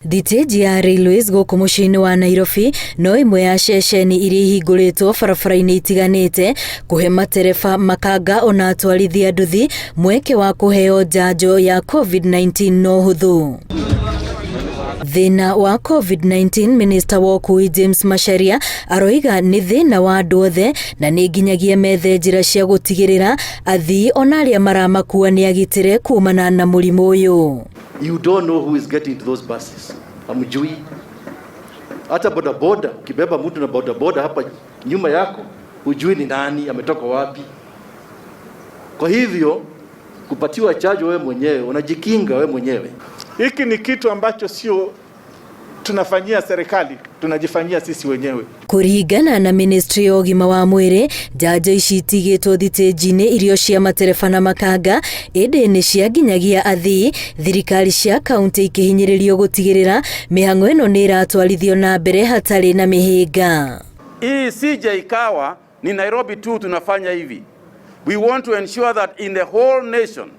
Thitĩnji ya Railways gũkũ mũciĩ-inĩ wa Nairobi no ĩmwe ya ceceni iria ihingũrĩtwo barabara-inĩ itiganĩte kũhe matereba, makanga ona atwarithia nduthi mweke wa kũheo njanjo ya COVID-19 na ũhũthũ. Thĩna wa COVID-19, Minista wa ũkui James Macharia aroiga nĩ thĩna wa andũ othe na nĩ nginyagia methe njĩra cia gũtigĩrĩra athii ona arĩa maramakua nĩ agitĩre kumana na mũrimũ ũyũ. You don't know who is getting to those buses. Hamjui. Hata bodaboda, ukibeba mtu na bodaboda hapa nyuma yako, hujui ni nani, ametoka wapi. Kwa hivyo kupatiwa chanjo wewe mwenyewe, unajikinga wewe mwenyewe. Hiki ni kitu ambacho sio tunafanyia serikali, tunajifanyia sisi wenyewe. Kũringana na ministry ya ũgima wa mwĩrĩ, njanjo ici itigĩtwo thitĩnji-inĩ irio cia matereba na makanga, ĩndĩ nĩ cia nginyagia athii, thirikari cia kaunti ikĩhinyĩrĩrio gũtigĩrĩra mĩhang'o ĩno nĩ ĩratwarithio na mbere hatarĩ na mĩhĩnga. Hii isije ikawa ni Nairobi tu tunafanya hivi. We want to ensure that in the whole nation,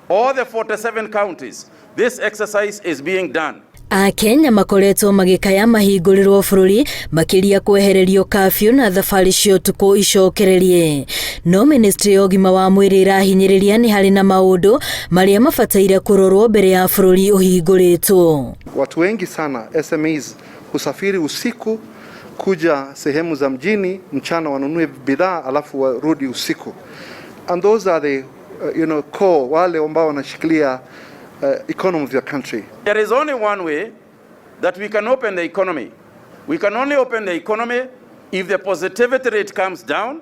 all the 47 counties, this exercise is being done. Akenya makoretwo magĩkaya mahingũrĩrwo bũrũri, makĩria kwehererio kafyu na thabarĩ cia ũtukũ icokererie, no ministry ya ũgima wa mwĩrĩ ĩrahinyĩrĩria nĩ harĩ na maũndũ marĩa mabataire kũrorwo mbere ya bũrũri ũhingũrĩtwo. Watu wengi sana, SMEs, husafiri usiku kuja sehemu za mjini, mchana wanunue bidhaa alafu warudi usiku, and those are the core, wale ambao wanashikilia economy of your country. There is only one way that we can open the economy. We can only open the economy if the positivity rate comes down,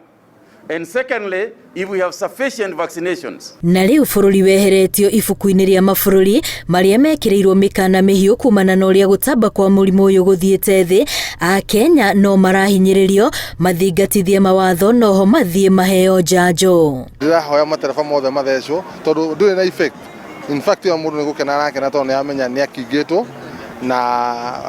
and secondly, if we have sufficient vaccinations. Na rĩu bũrũri weheretio ibuku-inĩ rĩa mabũrũri marĩa mekĩrĩirwo mĩkana mĩhiũ kumana na ũrĩa gũtamba kwa mũrimũ ũyũ gũthiĩte thĩ, Akenya no marahinyĩrĩrio mathingatithie mawatho noho mathiĩ maheo njanjo. Ndĩrahoya matereba mothe mathecwo tondũ ndũrĩ na effect. In fact, o mũndũ nĩ gũkena arakena tondũ nĩ amenya nĩ akingĩtwo, na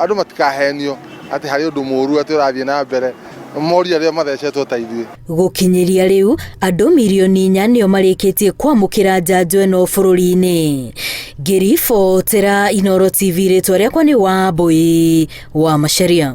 andũ matikahenio atĩ harĩ ũndũ mũru atĩ ũrathiĩ na mbere, moria arĩa mathecetwo ta ithuĩ. Gũkinyĩria rĩu, andũ mirioni 4 nĩo marĩkĩtie kwamũkĩra njanjo ĩno bũrũri-inĩ. Ngĩribotera Inooro TV, rĩtwa rĩakwa nĩ Wambui wa Macharia.